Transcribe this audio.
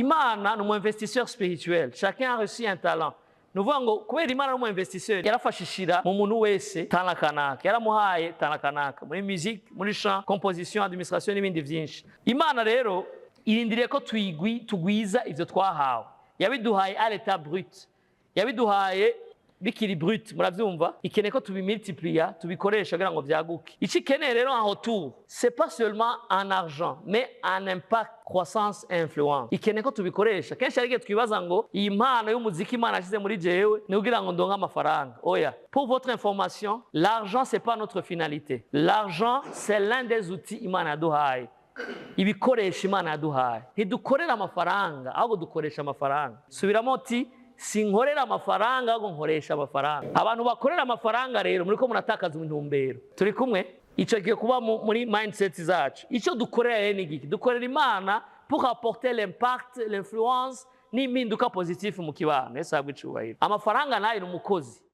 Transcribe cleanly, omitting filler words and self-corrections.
Imana ni umu investisseur spirituel. Chacun a reçu un talent. Ni ukuvuga ngo kubera Imana ari umu investisseur, yarafashe ishira mu muntu wese talent kanaka, yaramuhaye talent kanaka muri musique, muri chant, composition, administration n'ibindi byinshi. Imana rero irindiriye ko tugwiza ivyo twahawe. Yabiduhaye à l'état brut, yabiduhaye bikiri brut, muravyumva? Ikeneye ko tubimultiplier, tubikoresha kugira ngo vyaguke. Ico ikeneye rero en retour, c'est pas seulement en argent, mais en impact, croissance et influence. Ikeneye ko tubikoresha. Kenshi hari igihe twibaza ngo iyi mpano y'umuziki Imana yashize muri jewe ni kugira ngo ndonke amafaranga. Oya. Pour votre information, l'argent, c'est pas notre finalité. L'argent, c'est l'un des outils Imana yaduhaye, ibikoresho Imana yaduhaye. Ntidukorera amafaranga, ahubwo dukoresha amafaranga. Subiramo uti: "Sinkorera amafaranga, ahubwo nkoresha amafaranga." Abantu bakorera amafaranga rero, muri ko muratakaza intumbero. Turi kumwe? Icyo gihe kuba muri mindset zacu, icyo dukorera rero ni igiki? Dukorera Imana pour apporter l'impact, l'influence n'impinduka positif mu kibano. Ese habwa icubahiro. Amafaranga nayo ni umukozi.